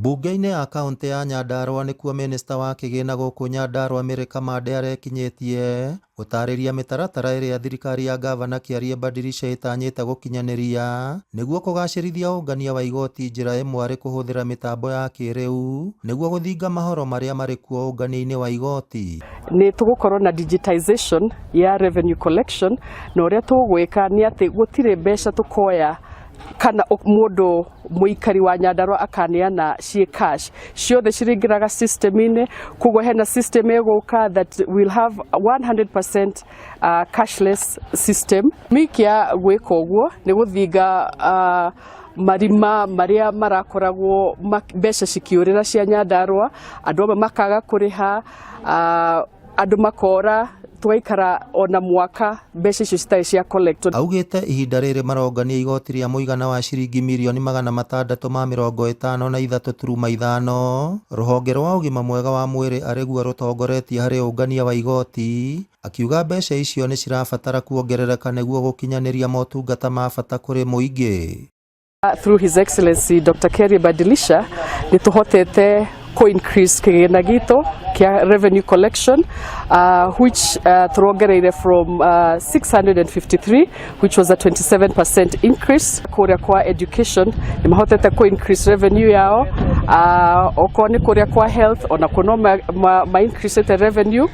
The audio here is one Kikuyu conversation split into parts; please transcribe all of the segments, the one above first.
Mbunge-inĩ ya kaũntĩ ya Nyandarua nĩkuo mĩnĩsta wa kĩgĩna gũkũ Nyandarua Mary Kamande arekinyĩtie gũtarĩria mĩtaratara ĩrĩa thirikari ya ngavana Kĩarie Badilisha ĩtanyĩte gũkinyanĩria nĩguo kũgacĩrithia ũngania wa igoti njĩra ĩmwe arĩ kũhũthĩra mĩtambo ya kĩrĩu nĩguo gũthinga mahoro marĩa marĩ kuo ũngania-inĩ wa igoti. Nĩ tũgũkorwo na digitization ya revenue collection, na ũrĩa tũgwĩka nĩ atĩ gũtirĩ mbeca tũkoya kana mũndũ mũikari wa Nyandarua akaneana ciĩ cash, ciothe ciringĩraga system-inĩ. Koguo hena system ĩgũka that will have 100% cashless system. Mikia gwĩka ũguo nĩ gũthinga marima marĩa marakoragwo mbeca cikĩũrĩra cia Nyandarua, andũ amwe makaga kũrĩha, andũ makora, tũgaikara ona mwaka mbeca icio citarĩ cia collect. Augĩte ihinda rĩrĩ marongania igoti rĩa mũigana wa ciringi 653.5. Rũhonge rwa ũgima mwega wa mwĩrĩ arĩguo rũtongoretie harĩ ũngania wa igoti, akiuga mbeca icio nĩ cirabatara kuongerereka nĩguo gũkinyanĩria motungata ma bata kũrĩ mũingĩ. Through His Excellency Dr. Kerry Badilisha, nĩ tũhotete ku increase kĩgĩna gitũ kĩa revenue collection, which turongereire from 653, which was a 27% increase. Kũrĩa kwa education nĩ mahotete ku increase revenue yao, okorwo nĩ kũrĩa kwa health ona kuo no ma increase revenue.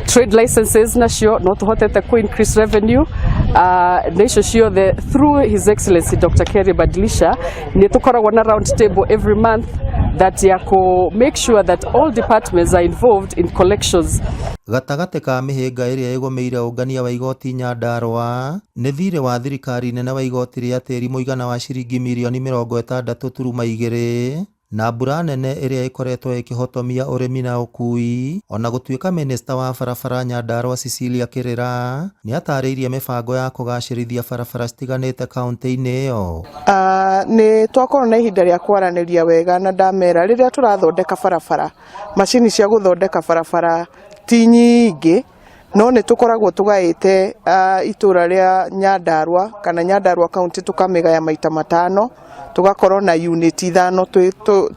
Trade licenses nacio no tũhotete ku increase revenue, na icio ciothe through His Excellency Dr. Kerry Badilisha. Nĩ tũkoragwo na round table every month that ya ku make sure that all departments are involved in collections. Gatagatĩ ka mĩhĩnga ĩrĩa ĩgũmĩire ũngania wa igoti Nyandarua nĩ thirĩ wa thirikari nene wa igoti rĩa tĩri mũigana wa ciringi 60.2 mirioni na mbura nene ĩrĩa ĩkoretwo ĩkĩhotomia ũrĩmi na ũkui. Ona gũtuĩka mĩnĩsta wa barabara Nyandarua Cecilia Kĩrĩra nĩatarĩirie mĩbango ya kũgacĩrithia barabara citiganĩte kaũntĩ-inĩ ĩyo. Nĩ twakorwo na ihinda rĩa kwaranĩria wega na ndamera rĩrĩa tũrathondeka barabara, macini cia gũthondeka barabara ti nyingĩ, no nĩ tũkoragwo tũgaĩte itũra rĩa Nyandarua kana Nyandarua County, tũkamĩgaya maita 5, tũgakorwo na unit 5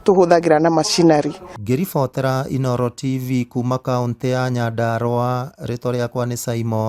tũhũthagĩra na machinery. Ngĩribotera Inooro TV kuma kaũntĩ ya Nyandarua, rĩtwa rĩakwa nĩ Simon